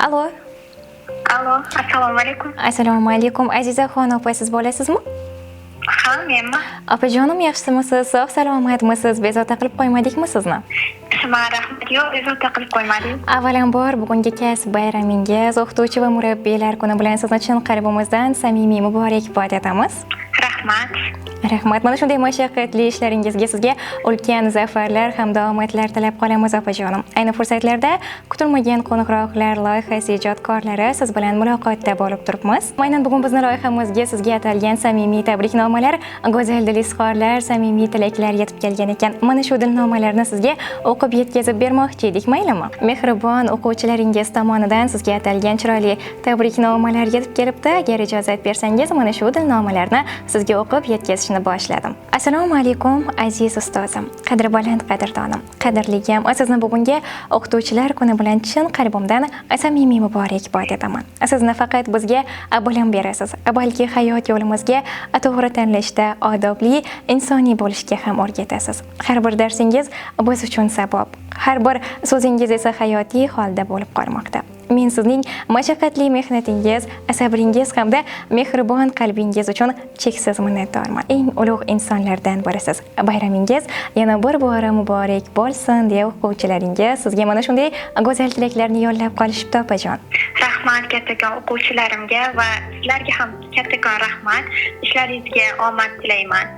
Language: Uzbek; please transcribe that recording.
Allo. Allo, assalomu alaykum. Assalomu alaykum, Azizaxon opa, siz bo'lasizmi? Ha, menman. Opajonim, yaxshimisiz, sog' salomatmisiz? Bezovta qilib qo'ymadikmi sizni? Shima, rahmat. Yo'q, bezovta qilib qo'ymadingiz. Avvalambor, bugungi kasb bayramingiz, O'qituvchi va murabbiylar kuni bilan sizni chin qalbimizdan samimiy muborakbod etamiz. Rahmat. Rahmat. Mana shunday mashaqqatli ishlaringizga sizga ulkan zafarlar hamda omadlar tilab qolamiz, opajonim. Ayni fursatlarda kutilmagan qo'ng'iroqlar loyihasi ijodkorlari siz bilan muloqotda bo'lib turibmiz. Aynan bugun bizni loyihamizga sizga atalgan samimiy tabriknomalar, go'zal dil izhorlar, samimiy tilaklar yetib kelgan ekan. Mana shu dilnomalarni sizga o'qib yetkazib bermoqchi edik, maylimi? Mehribon o'quvchilaringiz tomonidan sizga atalgan chiroyli tabriknomalar yetib kelibdi. Agar ijozat bersangiz, mana shu dilnomalarni sizga o'qib yetkazishni boshladim. Assalomu alaykum, aziz ustozim, qadri baland qadrdonim, qadrligim. Sizni bugungi O'qituvchilar kuni bilan chin qalbimdan samimiy muborakbod etaman. Siz nafaqat bizga bilim berasiz, balki hayot yo'limizga to'g'ri tanlashda odobli, insoniy bo'lishga ham o'rgatasiz. Har bir darsingiz biz uchun saboq, har bir so'zingiz esa hayotiy holda bo'lib qolmoqda. Men sizning mashaqqatli mehnatingiz, sabringiz hamda mehribon qalbingiz uchun cheksiz minnatdorman. Eng ulug' insonlardan birisiz. Bayramingiz yana bir bora muborak bo'lsin, deya o'quvchilaringiz sizga mana shunday go'zal tilaklarni yo'llab qolishibdi, opajon. Rahmat kattakon o'quvchilarimga va sizlarga ham kattakon rahmat. Ishlaringizga omad tilayman.